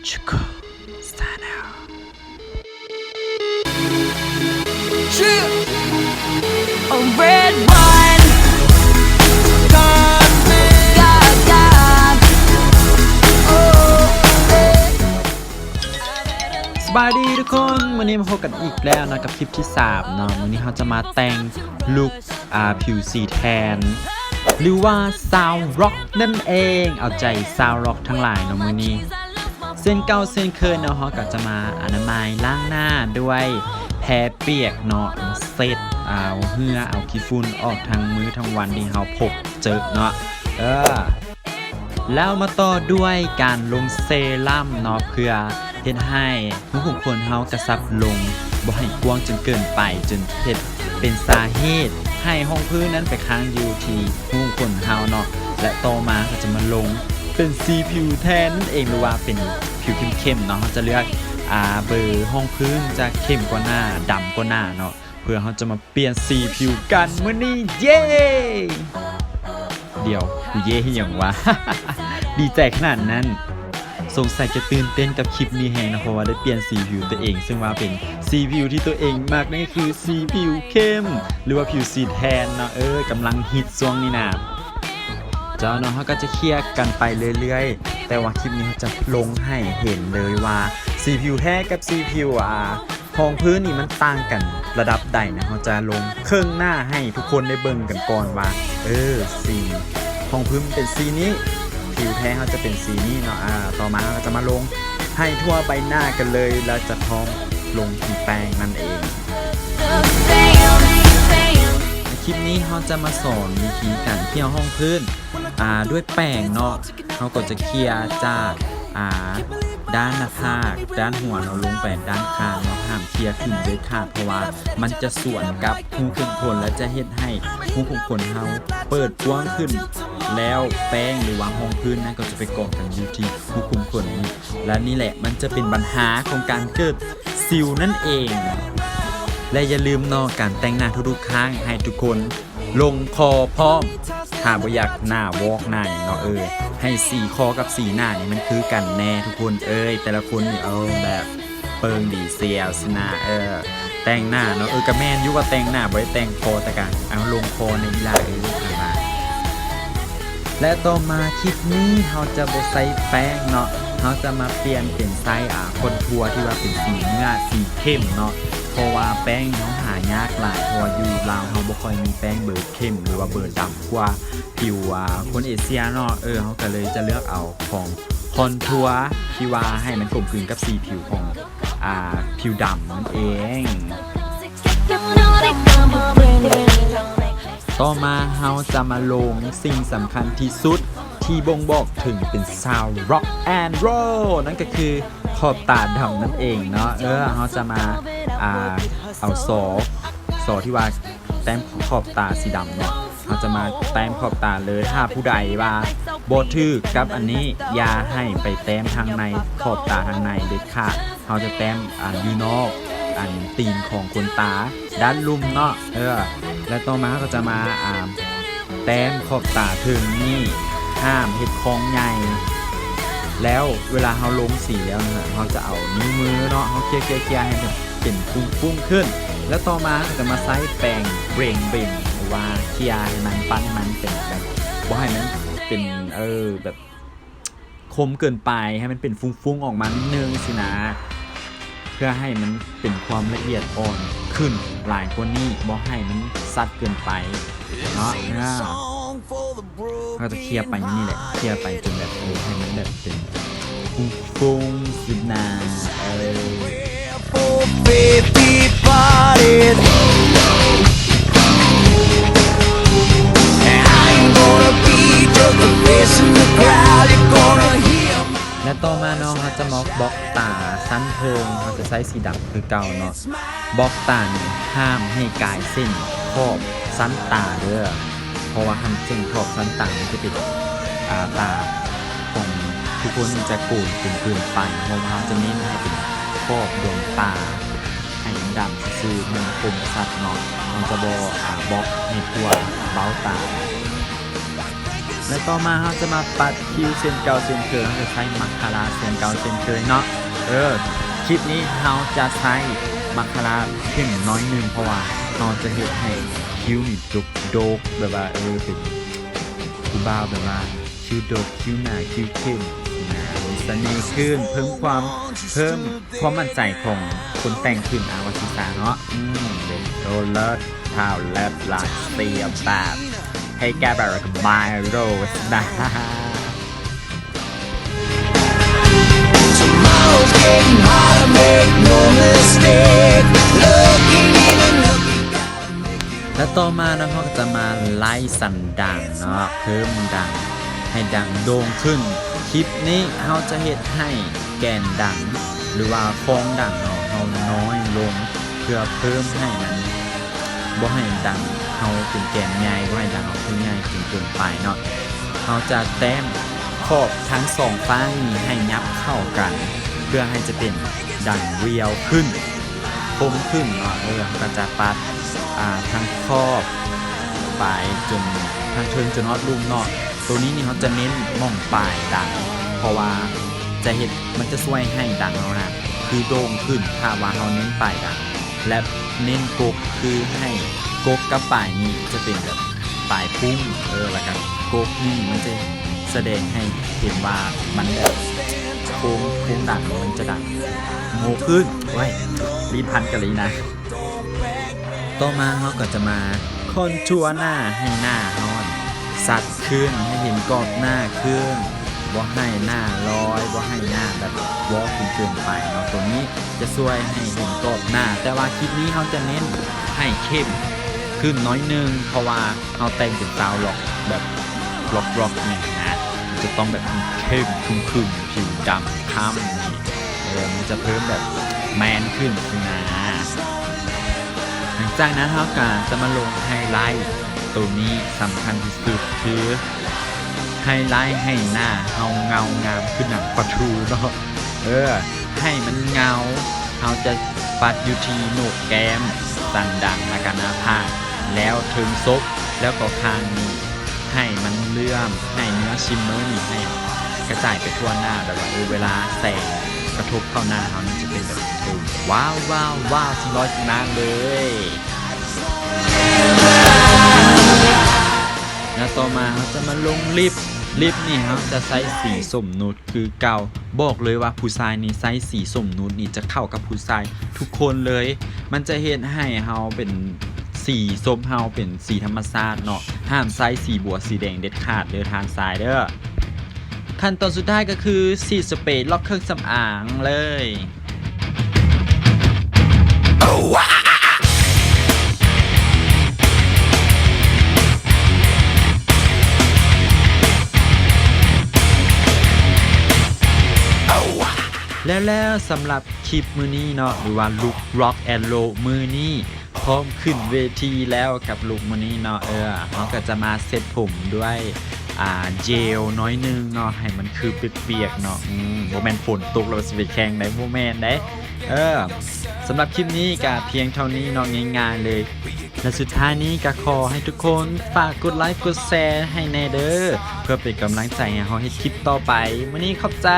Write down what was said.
Channel. A red wine. God, God. Oh, yeah. ສະບາຍດີທຸກຄົນ, ມື້ນີ້ມາພົບກັນອີກແລ້ວເນາະ ກັບຄລິບທີສາມເນາະ. ມື້ນີ້ເຮົາຈະມາແຕ່ງລຸກ ອ່າ ຜິວສີແທນ ຫຼືວ່າຊາວລັອກນັ້ນເອງ. ເອົາໃຈຊາວລັອກທັງຫຼາຍເນາະມື້ນີ້. ເຊັ່ນເກົ່າເຊັ່ນເຄີຍເນາະ, ເຮົາກໍຈະມາອະນາໄມລ້າງໜ້າດ້ວຍແພປຽກເນາະ, ເຊັດ ເອົາເຫື່ອ ເອົາຂີ້ຝຸ່ນອອກທັງມື້ທັງວັນທີ່ເຮົາພົບເຈິເນາະ. ເອີ ແລ້ວມາຕໍ່ດ້ວຍການລົງເຊຣັມເນາະ ເພື່ອເຮັດໃຫ້ຮູຂຸມຂົນເຮົາກະຊັບລົງ ບໍ່ໃຫ້ກວ້າງຈົນເກີນໄປ ຈົນເຮັດເປັນສາເຫດໃຫ້ຮອງພື້ນນັ້ນໄປຄ້າງຢູ່ທີ່ຮູຂຸມຂົນເຮົາເນາະ. ແລະຕໍ່ມາເຮົາຈະມາລົງເປັນສີຜິວແທນນັ້ນເອງ ຫຼືວ່າເປັນຜິວເຂັ້ມໆເນາະ. ເຮົາຈະເລືອກ ອ່າ ເບີຮອງພື້ນຈະເຂັ້ມກວ່າໜ້າ ດຳກວ່າໜ້າເນາະ ເພື່ອເຮົາຈະມາ ປ່ຽນສີຜິວກັນມື້ນີ້ ເຢ້! ດຽວ ກູເຢ້ເຮັດຫຍັງວະ? ດີໃຈຂະໜາດນັ້ນ. ສົງໄສຈະຕື່ນເຕັ້ນກັບຄລິບນີ້ແຮງເນາະ ເພາະວ່າໄດ້ປ່ຽນສີຜິວຕົວເອງ ເຊິ່ງວ່າເປັນສີຜິວທີ່ຕົວເອງມັກ, ນັ້ນກໍຄືສີຜິວເຂັ້ມ ຫຼືວ່າຜິວສີແທນເນາະ. ເອີ ກຳລັງຮິດຊ່ວງນີ້ນະ. ເຈົ້າເນາະ, ເຮົາກໍຈະເຄຍກັນໄປເລື້ອຍໆ, ແຕ່ວ່າຄລິບນີ້ເຮົາຈະລົງໃຫ້ເຫັນເລີຍວ່າ ສີຜິວແທ້ກັບສີຜິວ ອ່າ ຮອງພື້ນນີ້ມັນຕ່າງກັນລະດັບໃດນະ. ເຮົາຈະລົງເຄິ່ງໜ້າໃຫ້ທຸກຄົນໄດ້ເບິ່ງກັນກ່ອນວ່າ ເອີ ສີຮອງພື້ນມັນເປັນສີນີ້ ຜິວແທ້ເຮົາຈະເປັນສີນີ້ເນາະ. ອາ ຕໍ່ມາເຮົາກໍຈະມາລົງໃຫ້ທົ່ວໃບໜ້າກັນເລີຍ ແລ້ວຈະພ້ອມລົງທີ່ແປ້ງນັ້ນເອງ. ໃນຄລິບນີ້ເຮົາຈະມາສອນວິທີການເຄຍຮອງພື້ນ ອ່າ ດ້ວຍແປງເນາະ. ເຮົາກໍຈະເຄຍຈາກ ອ່າ ດ້ານໜ້າຜາກ ດ້ານຫົວເນາະ ລົງໄປດ້ານຂ້າງເນາະ. ຫ້າມເຄຍຂຶ້ນເດັດຂາດ ເພາະວ່າມັນຈະສວນກັບຮູຂຸມຂົນ ແລະ ຈະເຮັດໃຫ້ຮູຂຸມຂົນເຮົາເປີດກວ້າງຂຶ້ນ ແລ້ວແປ້ງ ຫຼືວ່າຮອງພື້ນນັ້ນກໍຈະໄປກອງກັນຢູ່ທີ່ຮູຂຸມຂົນນີ້ ແລະ ນີ້ແຫຼະມັນຈະເປັນບັນຫາຂອງການເກີດສິວນັ້ນເອງ. ແລະ ຢ່າລືມເນາະ ການແຕ່ງໜ້າທຸກໆຄັ້ງໃຫ້ທຸກຄົນ ລົງຄໍພ້ອມ ຖ້າບໍ່ຢາກໜ້າວອກໜ້າຫຍັງເນາະ. ເອີ ໃຫ້ສີຄໍກັບສີໜ້ານີ້ມັນຄືກັນແນ່ທຸກຄົນເອີຍ. ແຕ່ລະຄົນນີ້ ເອີ ແບບເປີ້ງດີເຊຍວຊິນະ. ເອີ ແຕ່ງໜ້າເນາະ, ເອີ ກະແມ່ນຢູ່ວ່າແຕ່ງໜ້າບໍ່ໄດ້ແຕ່ງຄໍ ແຕ່ກະເອົາລົງຄໍໃນອີ່ຫຼ້າເອີຍ. ແລະ ຕໍ່ມາຄລິບນີ້ເຮົາຈະບໍ່ໃຊ້ແປ້ງເນາະ, ເຮົາຈະມາປ່ຽນເປັນໃຊ້ ອາ ຄອນທົວທີ່ວ່າເປັນສີເນື້ອ ສີເຂັ້ມເນາະ. ເພາະວ່າແປ້ງເຮົາຫາຍາກຫຼາຍ, ເພາະວ່າຢູ່ລາວເຮົາບໍ່ຄ່ອຍມີແປ້ງເບີເຂັ້ມ ຫຼືວ່າເບີດຳກວ່າຜິວ ອາ ຄົນເອເຊຍເນາະ. ເອີ ເຮົາກະເລີຍຈະເລືອກເອົາຂອງຄອນທົວທີ່ວ່າໃຫ້ມັນກົມກືນກັບສີຜິວຂອງ ອາ ຜິວດຳນັ້ນເອງ. ຕໍ່ມາເຮົາຈະມາລົງສິ່ງສຳຄັນທີ່ສຸດ ທີ່ບົ່ງບອກເຖິງເປັນຊາວ rock and roll ນັ້ນກໍຄືຂອບຕາດຳນັ້ນເອງເນາະ. ເອີ ເຮົາຈະມາ ອາ ເອົາຊໍ ຊໍທີ່ວ່າແຕ້ມຂອບຕາສີດຳເນາະ, ເຮົາຈະມາແຕ້ມຂອບຕາເລີຍ. ຖ້າຜູ້ໃດວ່າບໍ່ຖືກກັບອັນນີ້ ຢ່າໃຫ້ໄປແຕ້ມທາງໃນຂອບຕາທາງໃນເດັດຂາດ. ເຮົາຈະແຕ້ມ ອາ ຢູ່ນອກ ອັນຕີນຂອງຂົນຕາດ້ານລຸ່ມເນາະ. ເອີ ແລ້ວຕໍ່ມາເຮົາກໍຈະມາ ອາ ແຕ້ມຂອບຕາເທິງນີ້ ຫ້າມເຮັດຄອງໃຫຍ່. ແລ້ວເວລາເຮົາລົງສີແລ້ວນະ ເຮົາຈະເອົານິ້ວມືເນາະ ເຮົາເຄຍໆໆ ໃຫ້ມັນເປັນຟຸ້ງໆຂຶ້ນ. ແລ້ວຕໍ່ມາເຮົາຈະມາໃຊ້ແປງເບຣງໆ ຫຼືວ່າເຄຍໃຫ້ມັນ ປັ້ນໃຫ້ມັນເປັນແບບ ບໍ່ໃຫ້ມັນເປັນ ເອີ ແບບ ຄົມເກີນໄປ, ໃຫ້ມັນເປັນຟຸ້ງໆອອກມາໜ້ອຍໜຶ່ງຊີ້ນະ ເພື່ອໃຫ້ມັນເປັນຄວາມລະອຽດອ່ອນຂຶ້ນຫຼາຍກວ່ານີ້, ບໍ່ໃຫ້ມັນຊັດເກີນໄປເນາະ. ອາ ເຮົາຈະເຄຍໄປນີ້ແຫຼະ, ເຄຍໄປຈົນແບບ ເອີ ໃຫ້ມັນແບບເປັນຟຸ້ງໆ ຊີ້ນະ ເອີ. ແລະ ຕໍ່ມາເນາະ ເຮົາຈະມາບລັອກຕາຊັ້ນເທິງ, ເຮົາຈະໃຊ້ສີດຳຄືເກົ່າເນາະ. ບລັອກຕານີ້ຫ້າມໃຫ້ກາຍເສັ້ນຂອບຊັ້ນຕາເດີ້. ເພາະວ່າຄັນເສັ້ນຂອບຊັ້ນຕາມັນຈະເປັນ ອາ ຕາຂອງທຸກຄົນຈະໂກນຈົນເກີນໄປ, ເພາະວ່າເຮົາຈະເນັ້ນໃຫ້ເປັນຂອບດວງຕາ ໃຫ້ມັນດຳຊື່ໆ ໃຫ້ມັນຄົມຊັດເນາະ. ເຮົາຈະບໍ່ ອາ ບລັອກໃຫ້ທົ່ວເບົ້າຕາ. ແລະຕໍ່ມາເຮົາຈະມາປັດຄິ້ວເຊັ່ນເກົ່າເຊັ່ນເຄີຍ, ເຮົາຈະໃຊ້ມາສຄາຣາເຊັ່ນເກົ່າເຊັ່ນເຄີຍເນາະ. ເອີ ຄລິບນີ້ເຮົາຈະໃຊ້ມາສຄາຣາເຂັ້ມໜ້ອຍໜຶ່ງ ເພາະວ່າເຮົາຈະເຮັດໃຫ້ຄິ້ວນີ້ດົກໆ ແບບວ່າ ເອີ ເປັນຜູ້ບ່າວແບບວ່າຄິ້ວດົກ ຄິ້ວໜາ ຄິ້ວເຂັ້ມນະ ມີສະເໜ່ຂຶ້ນ ເພີ່ມຄວາມ ເພີ່ມຄວາມໝັ້ນໃຈຂອງຄົນແຕ່ງຂຶ້ນ ອາ ວ່າຊີ້ຊະເນາະ. ອືມ ເປັນໂຕເລີດ Power Rap ລາເຊຍ ແບບ Hey Gabber Myros ນະ. Tomorrow's getting harder, make no mistake. Looking in and looking out. ແລະຕໍ່ມາເນາະ ເຮົາກໍຈະມາໄລ່ສັນດັງເນາະ ເພີ່ມດັງໃຫ້ດັງໂດ່ງຂຶ້ນ. ຄລິບນີ້ເຮົາຈະເຮັດໃຫ້ແກນດັງ ຫຼືວ່າຄອງດັງເນາະ ເຮົານ້ອຍລົງ ເພື່ອເພີ່ມໃຫ້ມັນ ບໍ່ໃຫ້ດັງເຮົາເປັນແກນໃຫຍ່ ບໍ່ໃຫ້ດັງເຮົາເປັນໃຫຍ່ຈົນເກີນໄປເນາະ. ເຮົາຈະແຕ້ມຂອບທັງສອງຟາກນີ້ໃຫ້ຫຍັບເຂົ້າກັນ ເພື່ອໃຫ້ຈະເປັນດັງວຽວຂຶ້ນ ຄົມຂຶ້ນເນາະ. ເອີ ເຮົາກໍຈະປັດ ອ່າ ທັງຂອບປາຍຈົນ ທັງເທິງຈົນຮອດລຸ່ມເນາະ. ໂຕນີ້ນີ້ເຮົາຈະເນັ້ນໝ່ອງປາຍດັງ ເພາະວ່າຈະເຮັດ ມັນຈະຊ່ວຍໃຫ້ດັງເຮົານະ ຄືໂດ່ງຂຶ້ນ ຖ້າວ່າເຮົາເນັ້ນປາຍດັງ ແລະ ເນັ້ນກົກ ຄືໃຫ້ກົກກັບປາຍນີ້ຈະເປັນແບບປາຍພຸ້ງ ເອີ ແລ້ວກະກົກນີ້ມັນຈະສະແດງໃຫ້ເຫັນວ່າມັນແບບໂຄ້ງ ໂຄ້ງດັງ ມັນຈະດັງໂງ່ຂຶ້ນ. ໂອ້ຍ ລີ້ນພັນກັນເລີຍນະ. ຕໍ່ມາເຮົາກໍຈະມາຄອນທົວໜ້າໃຫ້ໜ້າເຮົາຊັດຂຶ້ນ ໃຫ້ເຫັນກອບໜ້າຂຶ້ນ ບໍ່ໃຫ້ໜ້າລອຍ ບໍ່ໃຫ້ໜ້າແບບວອກຈົນເກີນໄປເນາະ. ໂຕນີ້ຈະຊ່ວຍໃຫ້ເຫັນກອບໜ້າ ແຕ່ວ່າຄລິບນີ້ເຮົາຈະເນັ້ນໃຫ້ເຂັ້ມຂຶ້ນໜ້ອຍໜຶ່ງ ເພາະວ່າເຮົາແຕ່ງເປັນສາວລັອກ ແບບລັອກໆ ນີ້ນະ ຈະຕ້ອງແບບເຂັ້ມຄຶມໆ ຜິວດຳຄ້ຳນີ້ ເອີ ມັນຈະເພີ່ມແບບແມນຂຶ້ນຊີ້ນະ. ຫຼັງຈາກນັ້ນເຮົາກະຈະມາລົງໄຮໄລ ໂຕນີ້ສຳຄັນທີ່ສຸດ ຄືໄຮໄລໃຫ້ໜ້າເຮົາເງົາງາມຄືໜັງປາທູເນາະ. ເອີ ໃຫ້ມັນເງົາ ເຮົາຈະປັດຢູ່ທີ່ໂໜກແກ້ມ ສັນດັງ ແລ້ວກະໜ້າຜາກ ແລ້ວເທິງສົບ ແລ້ວກໍຂ້າງນີ້ ໃຫ້ມັນເຫຼື້ອມ ໃຫ້ເນື້ອຊິມເມີນີ້ໃຫ້ກະຈາຍໄປທົ່ວໜ້າ ແບບວ່າ ເອີ ເວລາແສງກະທົບເຂົ້າໜ້າເຮົານີ້ຈະເປັນແບບ ໂອ້ ວ້າວ ວ້າວ ວ້າວ ສະຫຼອຍສະໜານເລີຍ. ແລ້ວຕໍ່ມາເຮົາຈະມາລົງລິບ ລິບນີ້ເຮົາຈະໃຊ້ສີສົ້ມນຸດ ຄືເກົ່າ. ບອກເລີຍວ່າຜູ້ຊາຍນີ້ໃຊ້ສີສົ້ມນຸດນີ້ຈະເຂົ້າກັບຜູ້ຊາຍທຸກຄົນເລີຍ. ມັນຈະເຮັດໃຫ້ເຮົາເປັນ ສີສົບເຮົາເປັນສີທຳມະຊາດເນາະ. ຫ້າມໃຊ້ສີບົວສີແດງເດັດຂາດເດີທ່ານຊາຍເດີ. ຂັ້ນຕອນສຸດທ້າຍກໍຄືສີດສະເປລັອກເຄື່ອງສຳອາງເລີຍ. ແລ້ວໆ ສຳລັບຄລິບມື້ນີ້ເນາະ ຫຼືວ່າລຸກ Rock and Roll ມື້ນີ້ ພ້ອມຂຶ້ນເວທີແລ້ວກັບລຸກມື້ນີ້ເນາະ. ເອີ ເຮົາກໍຈະມາເຊັດຜົມດ້ວຍ ອ່າ ເຈວໜ້ອຍໜຶ່ງເນາະ ໃຫ້ມັນຄືປຽກໆເນາະ. ອືມ ບໍ່ແມ່ນຝົນຕົກແລ້ວຊິໄປແຂ່ງໄດ໋ ບໍ່ແມ່ນໄດ໋. ເອີ ສຳລັບຄລິບນີ້ກໍພຽງເທົ່ານີ້ເນາະ ງ່າຍໆເລີຍ. ແລະ ສຸດທ້າຍນີ້ກໍຂໍໃຫ້ທຸກຄົນຝາກກົດໄລກົດແຊໃຫ້ແດ່ເດີ ເພື່ອເປັນກຳລັງໃຈໃຫ້ເຮົາເຮັດຄລິບຕໍ່ໄປ. ມື້ນີ້ຂອບໃຈ.